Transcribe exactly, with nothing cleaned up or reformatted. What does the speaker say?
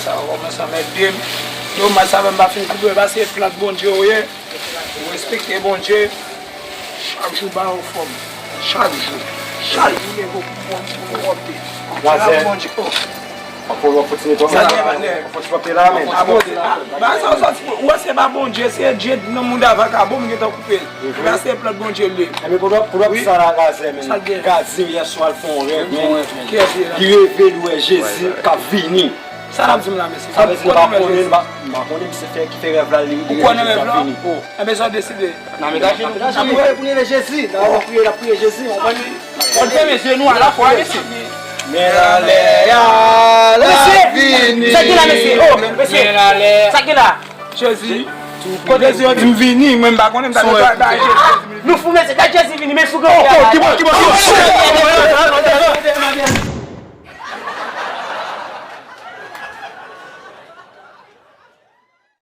Sa kòmanse anmède m. Domaj sa fè m pa fin koupe, paske plant Bondye ou ye. Ou respekte Bondye. Chak jou ba yo fòm. Chak jou. Chak jou gen pou fòm pou fòm. Plant Bondye. Oh. Fò, fò, fò ti netwaye. Sa gen, patnè. Fò ti pòte la, men. Ah, bon, ah, ba sa, sa, ou wè, se pa Bondye, se Dye nan moun a vakabon, m gentan koupe l. Mhm. Epi se plant Bondye l ye. Epi pou w, pou w sa la, Razè, men. Sa l gen? Gazim yè swa l fè yon rèv, men. Li reve, li wè Jezi k ap vini. Sa l ap di m la, mesye? Sa vle di, m pa konnen, m pa, m pa konnen, misye fè, ki fè rèv la, li, li reve, Jezi k ap vini. Enben, sa w deside. N a met ajenou pou nou priye, pou nou rele Jezi. N a priye, n a priye Jezi, w konprann? Fò n fèmen je nou alafwa, mesye. Men lalè a la vini. Mesye, sa ki la, mesye? Oh, mesye, sa ki la? Jezi, Jezi, yo di m vini, mwen m pa konnen, m ta dwe bay Jezi. Nou fou, mesye, gad Jezi vini, men sou gen yon kò. Kibò, kibò, kibò?